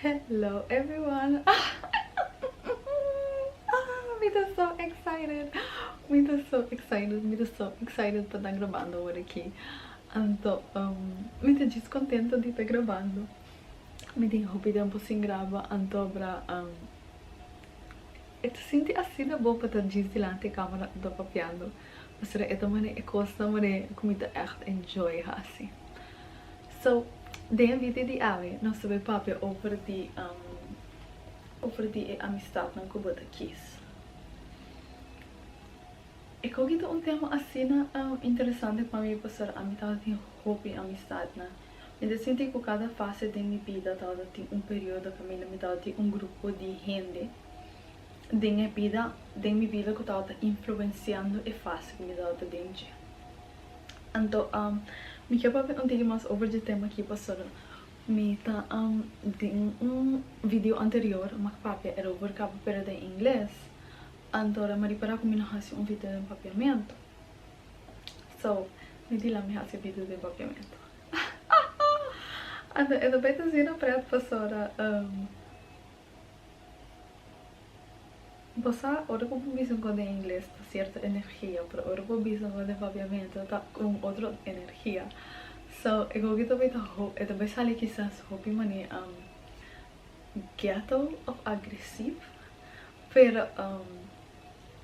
Hello everyone ah mi ta so excited mi ta so excited mi ta so excited pa ta grabando awor aki anto mi ta djis contento di ta grabando mi tin hopi tempo sin graba anto bra e ta sinti asina bon pa ta djis dilanti e camera anto papiando pasobra e ta mane e cosnan mane cu mi ta echt enjoy haci. So, den e video di awe nos ta bay papia over di over di e amistadnan cu bo ta kies. E koki ta un tema asina interesante pa mi pasobra ami tabata tin hopi amistadnan. Mi ta sinti cu cada fase den mi bida tabata tin un periodo caminda mi tabata tin un grupo di hende den e bida den mi bida cu tabata influenciando e fase cu mi tabata den dje. Anto mi ke papia un tiki mas over dje tema aki pasobra mi ta den un video anterior mi a papia erover kaba pero den ingles anto ora mi a ripara ku mi no hasi un video den papiamentu so mi di la mi hasi video den papiamentu anto e ta bai ta asina pret pasobra. Bo sa, ora ku bo bisa un kos den ingles ta sierto energia, pero ora ku bo bisa un kos den papiamentu ta un otro energia. So, e koki ta bai ta e ta bai sali kisas hopi manera ghetto of agresief, pero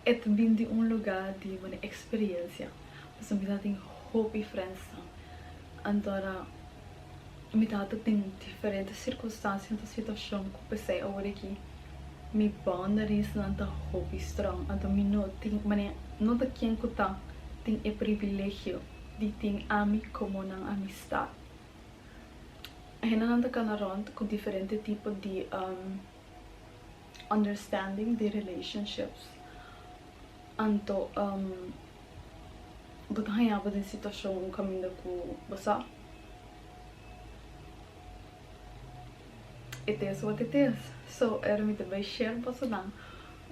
e ta bin di un luga di manera experiencia. Pasobra mi ta tin hopi friendsnan, anto ora mi tabata den diferente circunstancia anto situacion cu p'esey awor aki mi boundariesnan ta hopi strong anto mi no tin manera no ta ken cu ta tin e privilegio di tin ami como nan amistad. Hendenan ta cana rond cu diferente tipo di understanding di relationships anto bo ta haña bo den situacion un caminda cu bo sa. It is what it is. So ora mi ta bai share bosonan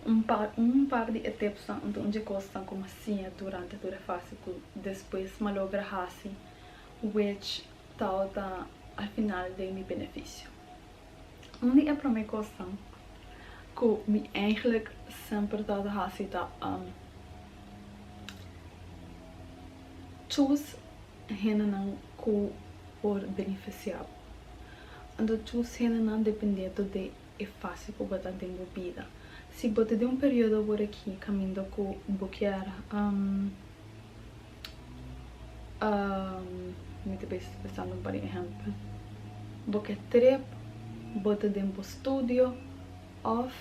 un par un par di e tipsnan anto un dje kosnan ku mi a siña durante tur e fase ku despues mi a logra hasi which tabata al final den mi benefisio. Un di e prome kosnan ku mi eigenlijk semper tabata hasi ta choose hendenan ku por benefisiá bo. Anto chus hendenan dependé tur di e fase ku bo ta den bo bida. Si bo ta den un periodo awor aki kaminda ku bo kier mi ta pensando un par di ehèmpel, bo ke trip, bo ta den bo studio òf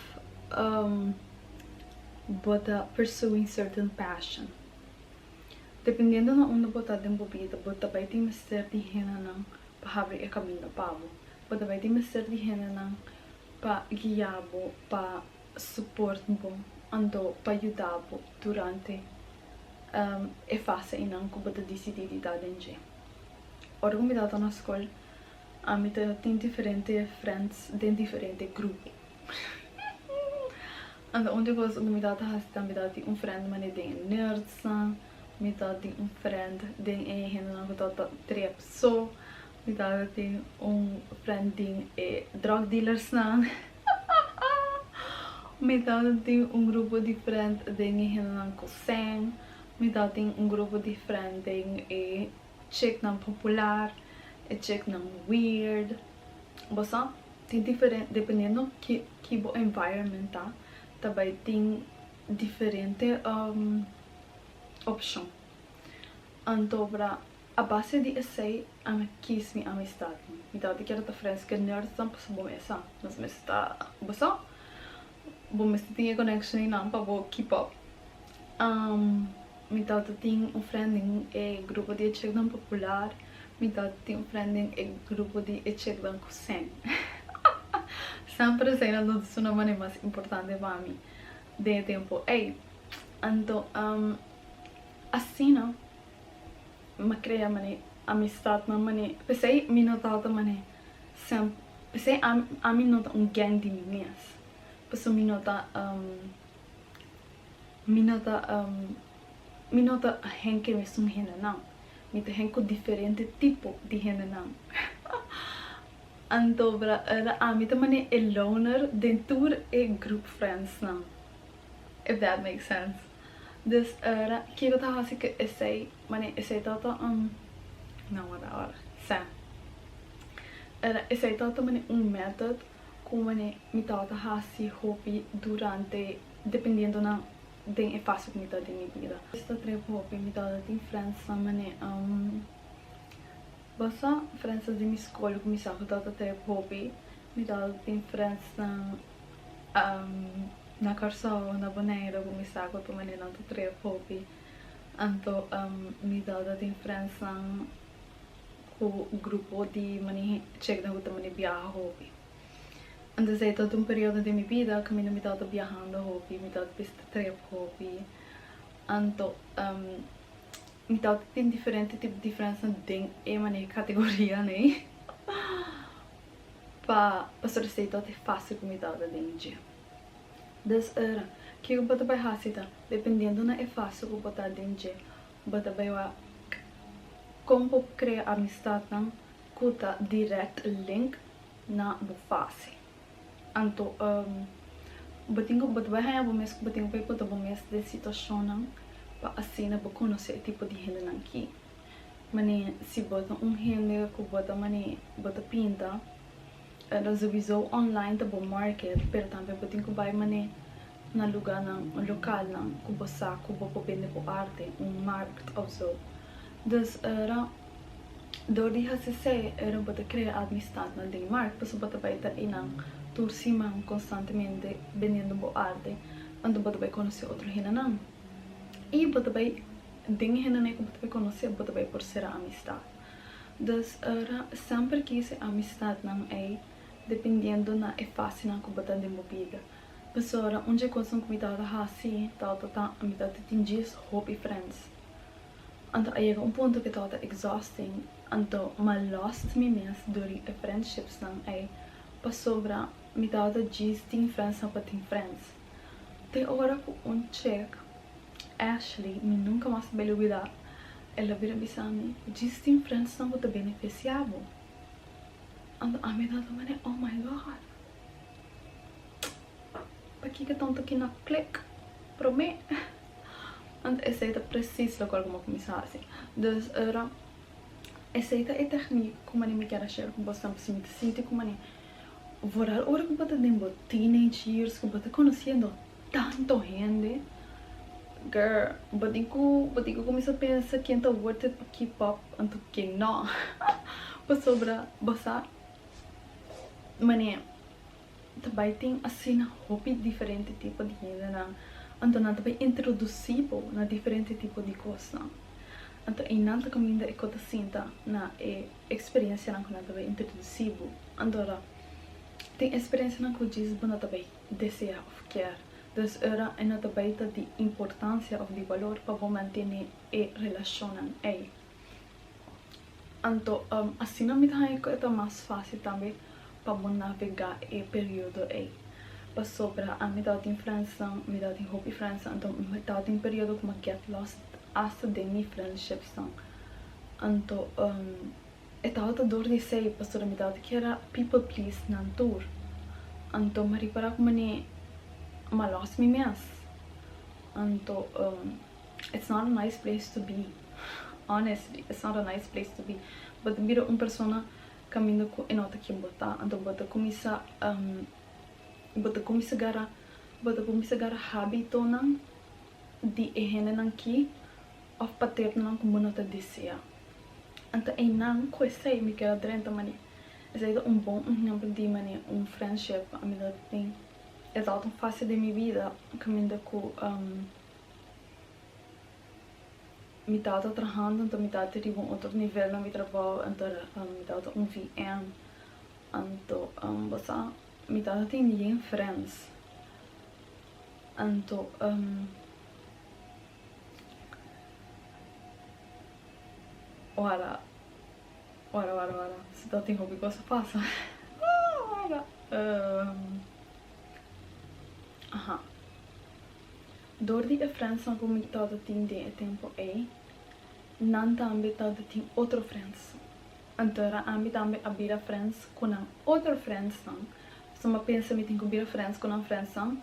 bo ta pursuing certain passion. Dependiendo na unda bo ta den bo bida, bo ta bai tin mester di hendenan pa habri e kaminda pa bo. Bo ta bai tin mester di hendenan pa guia bo, pa support bo, anto pa yuda bo durante e fase einan ku bo ta disidí di ta den dje. Ora ku mi tabata na skol, ami ta tin diferente friends den diferente grupo. Anto un di cos cu mi tata haci ta mi tata tin un friend mane den e nerdsnan, mi tata tin un friend den e hendenan cu tata trep so, mi tata tin un friend den e drug dealersnan, mi tata tin un grupo di friend den e hendenan cu seng, mi tata tin un grupo di friend den e chicknan popular, e chicknan weird, bo sa? Tin diferente, dependiendo ki ki bo environment ta, ta bai tin diferente opshon. Anto bra a base di esei ami kis mi amistadnan. Mi tabata kier ta friends ku e nerdsnan pasobra bo mes sa, nos mester ta, bo sa, bo mester tin e connection einan pa bo keep up. Mi tabata tin un friend den e grupo di e chiknan popular, mi tabata tin un friend den e grupo di e chiknan ku sèn. Semper eseinan tabata suna manera mas importante pa mi den e tempu ei. Anto asina mi a krea manera amistatnan manera, p'esei mi no tabata manera semper, p'esei ami no ta un gang di mi mes, pasobra mi no ta. Mi no ta mi no ta hen ke mesun hendenan, mi ta hen ku diferente tipo di hendenan. Anto bra era ami ta mane e loner den tur e group friends nan. If that makes sense. Dus era kiko ta hasi ku esei mane esei tabata un no wara wara sa era esei tabata mane un method ku mane mi tabata hasi hopi durante dependiendo na den e fase ku mi ta den mi bida. Ta trep hopi mi tabata tin friends nan mane Basta friendsnan di mi skol ku mi sa ku tabata trep hopi. Mi tabata tin friendsnan na Kòrsou, na Boneiru ku mi sa ku tur manera nan ta trep hopi. Anto mi tabata tin friendsnan ku grupo di mane cheknan ku ta mane biaha hopi. Anto esei tabata un periodo den mi bida kaminda mi tabata biahando hopi, mi tabata bisa trep hopi. Anto. Mi tabata tin diferente tipo di friendsnan den e manera categoria nei pa pasobra esei tabata e fase cu mi tabata den dje. Dus era, kico bo ta bay haci ta dependiendo na e fase cu bo ta den dje bo ta bay wak con bo por crea amistadnan cu ta direct link na bo fase. Anto bo tin ku bo ta bai haña bo mes ku bo tin ku bai pota bo mes den situashonnan pa asina bo konosé e tipo di hendenan ki. Manera si bo ta un hende ku bo ta manera bo ta pinta ora souiso online ta bo market pero tambe bo tin ku bai manera na lugánan lokalnan ku bo sa ku bo por bende bo arte, un markt òf so. Dus ora. Dor di hasi esei, ora bo ta krea amistadnan den markt, pasobra bo ta bai ta einan tur siman konstantemente bendiendo bo arte, anto bo ta bai konosé otro hendenan. I bo ta bai den e hendenan ku bo ta bai konosé, bo ta bai por sera amistad. Dus ora semper kis e amistadnan ei dependiendo na e fasenan ku bo ta den bo bida. Pasobra un dje kosnan ku mi tabata hasi tabata ta mi tabata tin djis hopi friends. Anto a yega un punto ke tabata exhausting, anto m'a lost mi mes during e friendshipsnan ei pasobra mi tabata djis tin friendsnan pa tin friends. Te ora ku un chick, Ashley, mi nunka mas ta bai lubida, el a bira bisa mi, djis tin friendsnan ku ta beneficia bo. Anto ami tabata manera, oh my God, pakiko tanto ki no click prome? Want esei ta precies lokual ku mi a kuminsá hasi. Dus ora esei ta e teknik ku mane mi kier a share ku boso pasobra mi ta sinti ku mane vooral ora ku bo ta den bo teenage years ku bo ta konosiendo tanto hende girl bo tin ku bo tin ku kuminsá pensa ken ta worth it pa keep up anto ken no pasobra bo sa mane. Ta bai tin asina hopi diferente tipo di hendenan, anto nan ta bai introdusí bo na diferente tipo di kosnan. Anto einan ta kaminda e ko ta sinta na e eksperensianan ku nan ta bai introdusí bo. Anto ora tin eksperensianan ku djis bo no ta bai deseá òf kier. Dus ora e no ta bai ta di importansia òf di balor pa bo mantené e relashonnan ei. Anto asina mi ta haña ku e ta mas fásil tambe pa bo navegá e periodo ei. Pasobra ami tabatin frensnan, mi tabatin hopi frensnan, anto mi tabatin periodo ku mi a get lost asta den mi friendshipsnan. Anto e tabata dor di esei pasobra mi tabata kier a people please nan tur. Anto mi a ripará ku manera mi a lost mi mes. Anto. It's not a nice place to be honestly it's not a nice place to be bo ta bira un persona kaminda ku e no ta ken bo ta anto bo ta kuminsá bo ta kuminsá gara bo ta kuminsá gara habitonan di e hendenan ki òf paternonan ku bo no ta deseá anto einan ku esei mi keda drenta manera esei ta un bon ehèmpel di manera un friendship ami ta tin e tabata un fase den mi bida kaminda ku. Mi tabata trahando anto mi tabata riba un otro nivel na mi trabou anto mi tabata un VM anto bo sa mi tabata tin yen friends anto ora ora ora ora si tabatin hopi cos a pasa ora aha. Dor di e frensnan ku mi tabata tin den e tempu ei, nan tambe tabata tin otro frens. Anto ora ami tambe a bira friends ku nan otro friendsnan. Pasobra mi a pensa mi tin ku bira friends ku nan friendsnan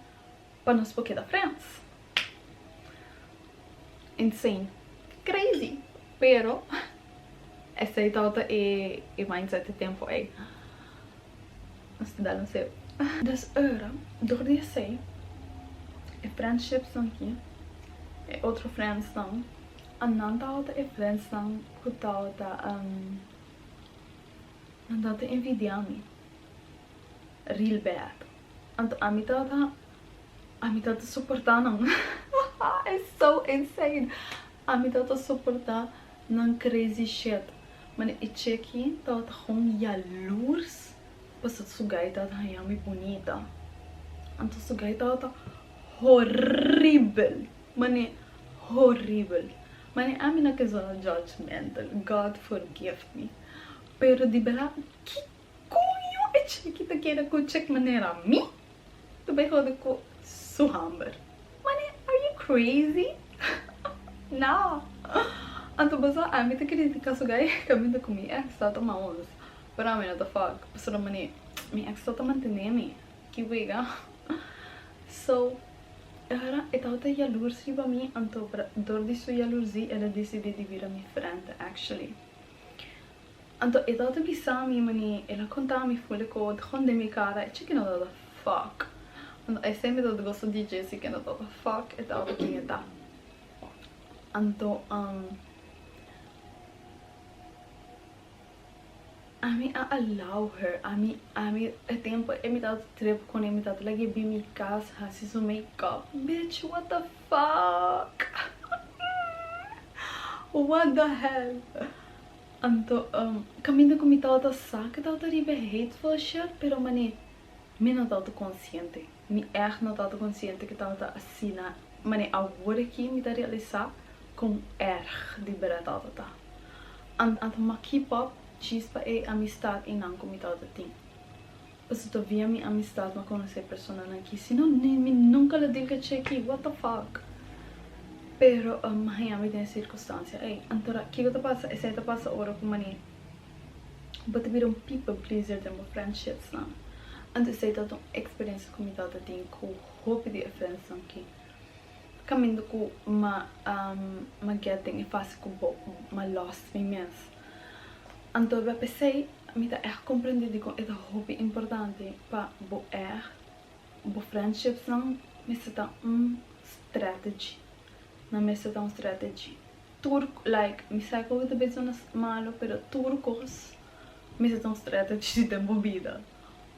pa nos por keda friends. Insane. Crazy! Pero esei tabata e mindset e tempo ei. Nos ta dal un sep. Dus ora, dor di esei, e friendshipsnan aki, e otro friendsnan, a nan tabata e friendsnan ku tabata, nan tabata envidia mi real bad. Anto ami tabata, ami tabata soporta nan. It's so insane. Ami tabata soporta nan crazy shit. Mane e cheki tabata gewoon jaloers pasobra su guy tabata haña mi bunita. Anto su guy tabata horibel. Mane horibel. Mane ami no ke zona judgmental, God forgive me. Pero di berdad ki coño e cheki ta kere cu chek manera mi ta bay hode cu su hamber. Mane are you crazy? Nah. Anto bo sa ami ta critica su guy caminda cu mi ex ta tuma ons. Pero ami no ta fuck pasobra mane mi ex ta ta mantene mi. Ki wega. So ora e tabata yalurs riba mi anto dor di su yalurzi el a dicidi di bira mi friend actually. Anto e tabata bisa mi mane el a conta mi ful e code gewoon den mi cara e chiki no tabata fuck. Anto esey mi tabata gosta di dje si ke no tabata fuck e tabata ken e ta. Anto ami a allow her ami ami e tempo e mi tabata trip cune mi tabata lag'e bin mi cas haci su make up bitch what the fuck what the hell anto caminda cu mi tabata sa cu tabata riba e hateful shit pero mane mi no tabata consciente mi echt no tabata consciente cu tabata asina mane awor aki mi ta realisa con erg di berdad tabata ta. Anto m'a keep up djis pa e amistad einan ku mi tabata tin. Pasobra via mi amistad m'a konosé personanan ki si no mi nunka lo deal ku e cheki, what the fuck. Pero m'a haña mi den e sirkunstansia ei. Anto kiko ta pasa? Esei ta pasa ora ku mane bo ta bira un people pleaser den bo friendshipsnan. Anto esei tabata un eksperensia ku mi tabata tin ku hopi di e friendsnan ki. Caminda cu ma ma get den e fase cu bo ma lost mi mes. Anto riba pesey mi ta echt comprende dicon e ta hopi importante pa bo echt bo friendships nan mester ta un strategy. Nan mester ta un strategy. Tur like mi sa cu ta bay sona malo pero tur cos mester ta un strategy den bo bida.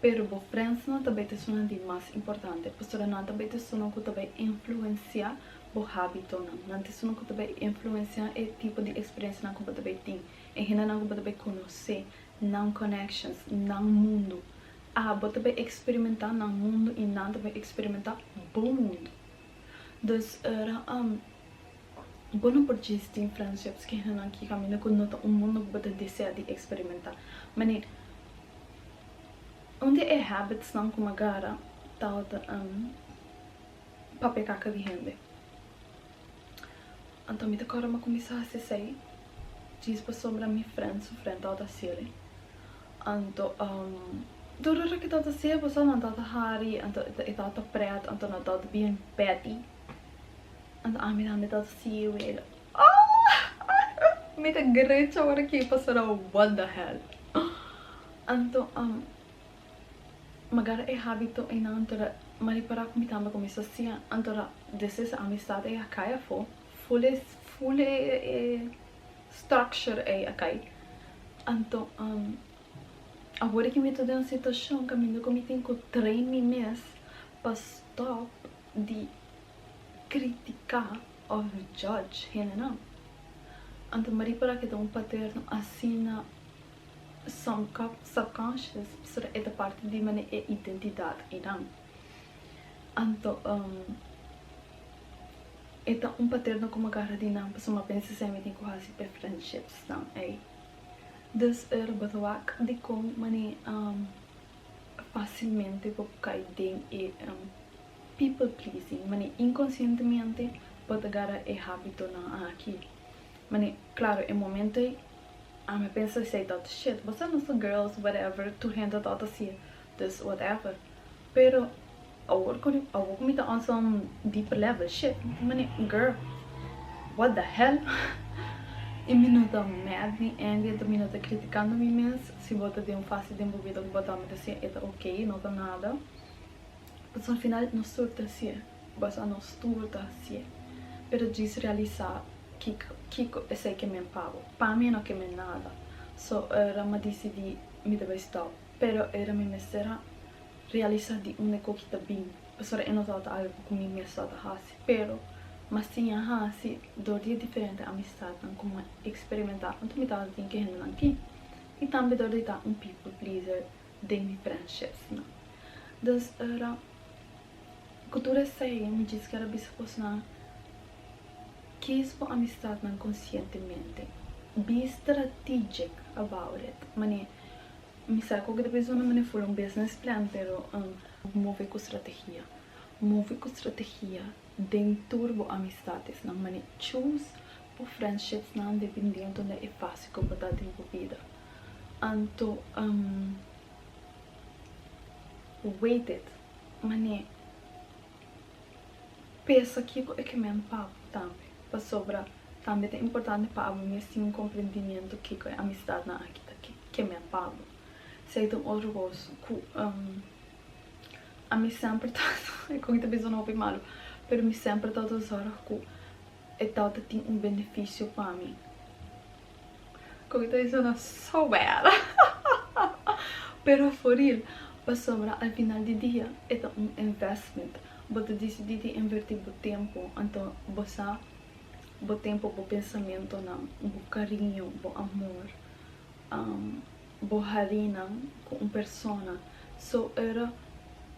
Pero bo friendsnan ta bay ta esunnan di mas importante, pasobra nan ta bay ta esunnan ku ta bay influensiá bo hábitonan. Nan ta esunnan ku ta bay influensiá e tipo di eksperensianan ku bo ta bay tin, e hendenan ku bo ta bay konosé, nan connections, nan mundu. Abo ta bay eksperimentá nan mundu i nan ta bay eksperimentá bo mundu. Dus ora bo no por djis tin friendships ku hendenan ki kaminda ku no ta un mundu ku bo ta deseá di eksperimentá. Manera. Un di e habitsnan ku mi gara tabata papia kaka di hende. Anto mi ta kòrda mi a kuminsá hasi esei djis pasobra mi frènt su frènt tabata hasiel. Anto tur ora ku e tabata hasiel pasobra nan tabata hari anto e tabata prèt anto nan tabata bien petty. Anto ami tambe tabata sigui wega. Mi ta grecha ora ki pasobra what the hell. Anto magara e habito einan anto ra ma ripara ku mi tambe kuminsá siña anto ra desde esa amistad ei a kai afó ful e ful e structure ei a kai anto awor ki mi ta den un situashon kaminda ku mi tin ku train mi mes pa stop di kritiká òf judge hendenan anto mi ripara ku e ta un paterno asina. Subconscious pasobra e ta parti di manera e identidad einan. Anto e ta un paterno como agarra di nan pasobra mi a pensa esei mi tin cu haci p'e friendships nan ei. Dus e robot wak dicon manera facilmente bo por cay den e people pleasing manera inconcientemente bo ta gara e habitonan aki. Manera claro e momento ei. Ami a pensa esei ta shit, bo sa nos ta girls whatever, tur hende ta ta hacié, dus whatever. Pero awor cu awor cu mi ta on some deeper level shit, mane girl, what the hell? Y mi no ta mad ni angry, anto mi no ta criticando mi mes, si bo ta den un fase den bo bida cu bo ta mi ta hacié e ta ok, no ta nada. Pasobra al final nos tur ta hacié, bo sa nos tur ta hacié, pero djis realisa kiko kiko esei ke men pa bo. Pa mi e no ke men nada, so ora mi a dicidi mi ta bay stop, pero ora mi mester a realisa di unda e koki ta bin, pasobra e no tabata algo ku mi mes tabata hasi, pero mi a siña hasi dor di e diferente amistadnan ku mi a experimenta, anto mi tabata tin ke hendenan aki, y tambe dor di ta un people pleaser den mi friendshipsnan. Dus ora ku tur esei mi djis kier a bisa bosnan, kies bo amistadnan konsientemente. Be strategic about it. Mane, mi sa ku ta bisa una mane full un business plan pero move ku strategia. Move ku strategia den tur bo amistadesnan. Mane, choose bo friendshipsnan dependiendo na e fase ku bo ta den bo bida. Anto wait it mane pesa kiko e ke men pa bo tambe pasobra tambe ta importante pa abo mes tin un comprendimiento kiko e amistadnan aki ta ke men pa bo. Esei ta un otro kos ku ami semper ta e kon ta bisa un hopi malu pero mi semper ta zorg ku e tawata tin un beneficio pa mi. Con ta sona so bad pero for real pasobra al final di dia e ta un investment bo ta dicidi di inverti bo tempo anto bo sa bo tempo bo pensamentonan bo cariño bo amor bo harinan cu un persona so ora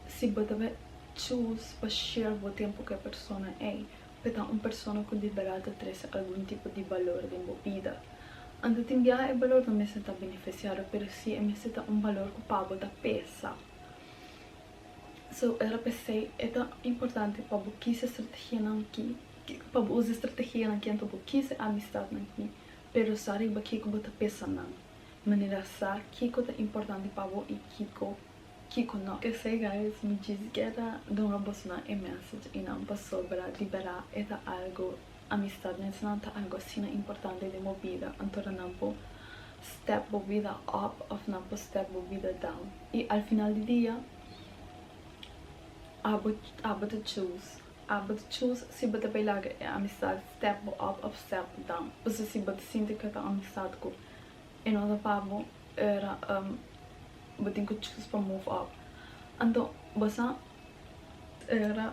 si bo ta bay choose pa share bo tempo cu e persona ey Pe ta un persona ku di bèrdat ta trese algun tipo di balor den bo bida. Anto tin biaha e balor no mester ta benefisiario, pero si e mester ta un balor ku pa bo ta pesa. So, era p'esei e ta importante pa bo kisa strategianan ki, pa bo usa e strategianan ki anto bo kisa e amistatnan ki, pero sa riba kiko bo ta pesa nan. Manera sa kiko ta importante pa bo i kiko. Kiko no. Esey guys mi djis keda duna bosonan e message eynan pasobra di bera e ta algo amistad mensnan ta algo asina importante den bo bida antora nan por step bo bida up of nan por step bo bida down y al final di dia abo abo ta choose abo ta choose si bo ta bay laga e amistad step bo up of step bo down pasobra si bo ta sinti cu e ta un amistad cu e no ta pa bo era bo tin ku choose pa move up anto bo sa era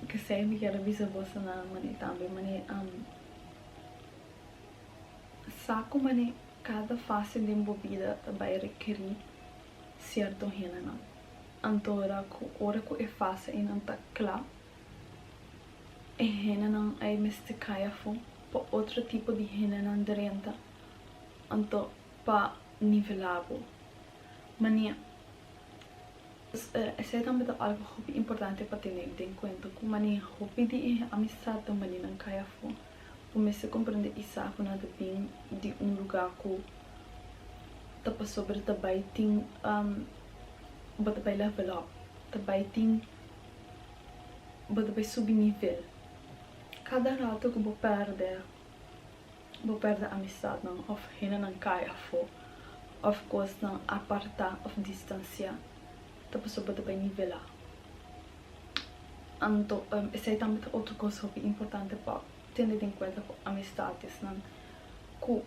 kesei mi kier a bisa boso nan mane tambe mane sa ku mane kada fase den bo bida ta bai rekeri sierto hendenan anto ora ku ora ku e fase einan ta kla e hendenan ei mester kai afo pa otro tipo di hendenan drenta anto pa nivelá bo mania. Esei tambe ta algu hopi importante pa tene den kuenta ku mania hopi di e amistat ta maninan kai afó. Bo mester komprendé i sa ku nan ta bin di un lugá ku ta pasobra ta bai tin bo ta bai level up, ta bai tin bo ta bai subi nivel. Kada rato ku bo pèrdè. Bo pèrdè amistatnan òf hendenan kai afó òf kosnan apartá òf distansiá ta pasobra bo ta bai nivelá. Anto esei tambe ta otro kos hopi importante pa tene den kuenta ku amistatesnan ku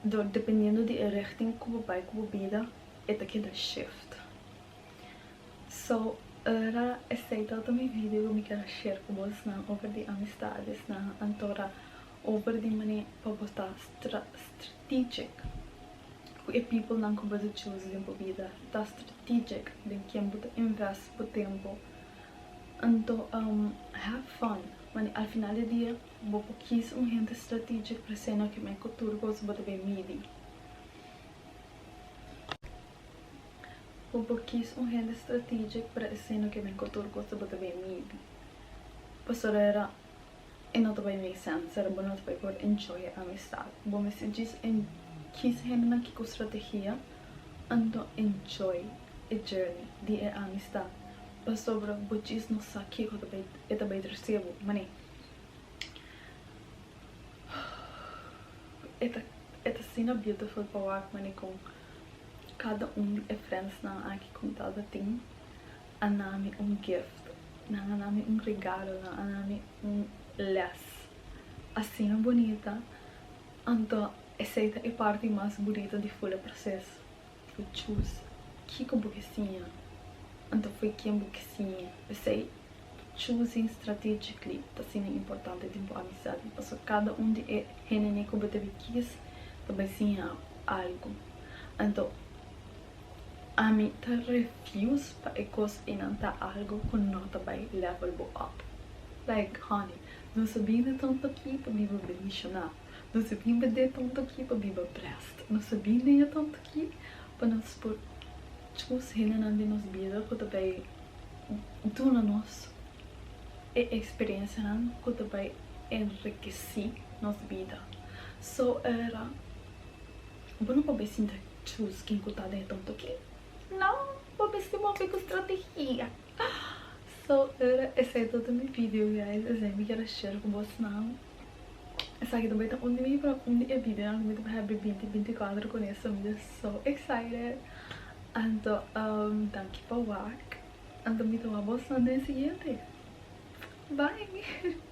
dor dependiendo di e richting ku bo bai ku bo bida e ta keda shift. So ora esei tabata mi video ku mi kier a share ku bosnan over di amistadesnan anto ora over di manera pa bo ta strategic ku e people nan ku bo ta choose den bo bida ta strategic den ken bo ta invest bo tempo anto have fun manera al final di dia bo por kies un hende strategic pero esei no ke men ku tur kos bo ta bay midi. Bo por kis un hende strategic pero esei no ke men ku tur kos bo ta bin midi. Pasobra era. E no ta bai make sense, pero bo no ta bai por enjoy e amistad. Bo mester djis kies hendenan ki ku strategia, anto enjoy e journey di e amistad. Pasobra bo djis no sa kiko ta bai e ta bai trese bo. Mane e ta e ta asina beautiful pa wak mane kon kada un di e friendsnan aki ku mi tabata tin a nami un gift, nan a nami un regalo, nan a nami un les asina bunita. Anto esei ta e parti mas bunita di ful e proces. Bo choose kiko bo ke siña, anto fo'i ken bo ke siña. P'esei choosing strategically ta asina importante den bo amistad, pasobra kada un di e hendenan ku bo ta bin kies ta bai siña algu. Anto ami ta refuse pa e kos einan ta algu ku no ta bai level bo up. Like honey, nos a bin den tantu aki pa biba bendishoná, nos a bin den tantu aki pa biba blessed, nos a bin den e tantu aki pa nos por choose hendenan den nos bida ku ta bai duna nos e eksperensianan ku ta bai enrikesí nos bida. So era. Bo no por bay sinta choose ken cu ta den e tonto aki. No, bo mester move cu strategia. So, era esey ta mi video guys. Esey mi kier a share cu bosnan. Esaki ta bay ta un di mi un di e videonan cu mi ta bay habri binti binti cuatro cu ne. So mi ta so excited. Anto danki pa wak. Anto mi ta wak bosnan den e siguiente. Bye!